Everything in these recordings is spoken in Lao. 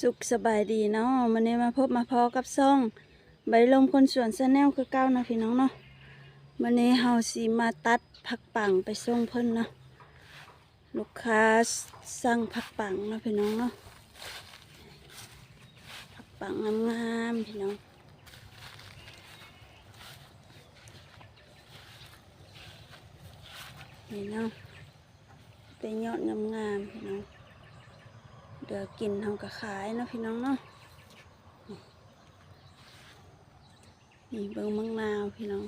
ສຸກສະບາຍດີເນາະ, ມື້ນີ້ມາພົບມາພໍ້ກັບຊ່ອງໃບລົມຄົນສວນ Channel ຄືເກົ່າເນາະພີ່ນ້ອງເນາະ. ມື້ນີ້ເຮົາຊິມາຕັດຜັກປັງໄປສົ່ງເພິ່ນເນາະ, ລູກຄ້າສັ່ງຜັກປັງເນາະພີ່ນ້ອງເນາະ. ຜັກປັງງາມໆ ພີ່ນ້ອງ, ນີ້ເນາະ. ແຕ່ຍອດງາມໆ ພີ່ນ້ອງ, ເຫຼືອກິນເຮົາກໍຂາຍເນາະພີ່ນ້ອງເນາະ. ນີ້ເບິ່ງໝາກນາວພີ່ນ້ອງ,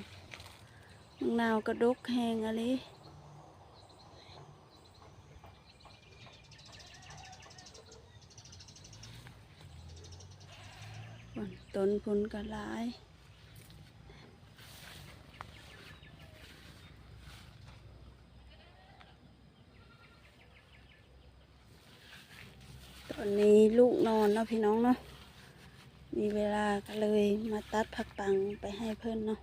ໝາກນາວກໍດົກແຮງອີ່ຫຼີ. ຕົ້ນພຸ້ນກໍຫຼາຍ. ຕອນນີ້ລູກນອນເນາະພີ່ນ້ອງເນາະ, ມີເວລາກໍເລີຍມາຕັດຜັກປັງໄປໃຫ້ເພິ່ນເນາະ.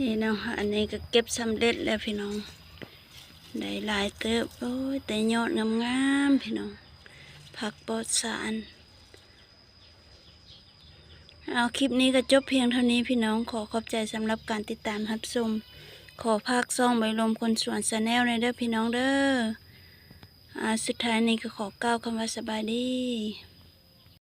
ນີ້ເນາະ, ອັນນີ້ກໍເກັບສຳເລັດແລ້ວພີ່ນ້ອງ, ໄດ້ຫຼາຍເຕີບ. ໂອ້ຍ ແຕ່ຍອດງາມໆ ພີ່ນ້ອງ, ຜັກປອດສານ. ເອົາ ຄລິບນີ້ກໍຈົບພຽງເທົ່ານີ້ພີ່ນ້ອງ, ຂໍຂອບໃຈສຳລັບການຕິດຕາມຮັບຊົມ. ຂໍຝາກຊ່ອງໃບລົມຄົນສວນ Channel ແດ່ເດີພີ່ນ້ອງເດີ. ອາ ສຸດທ້າຍນີ້ກໍຂໍກ່າວຄຳວ່າສະບາຍດີ.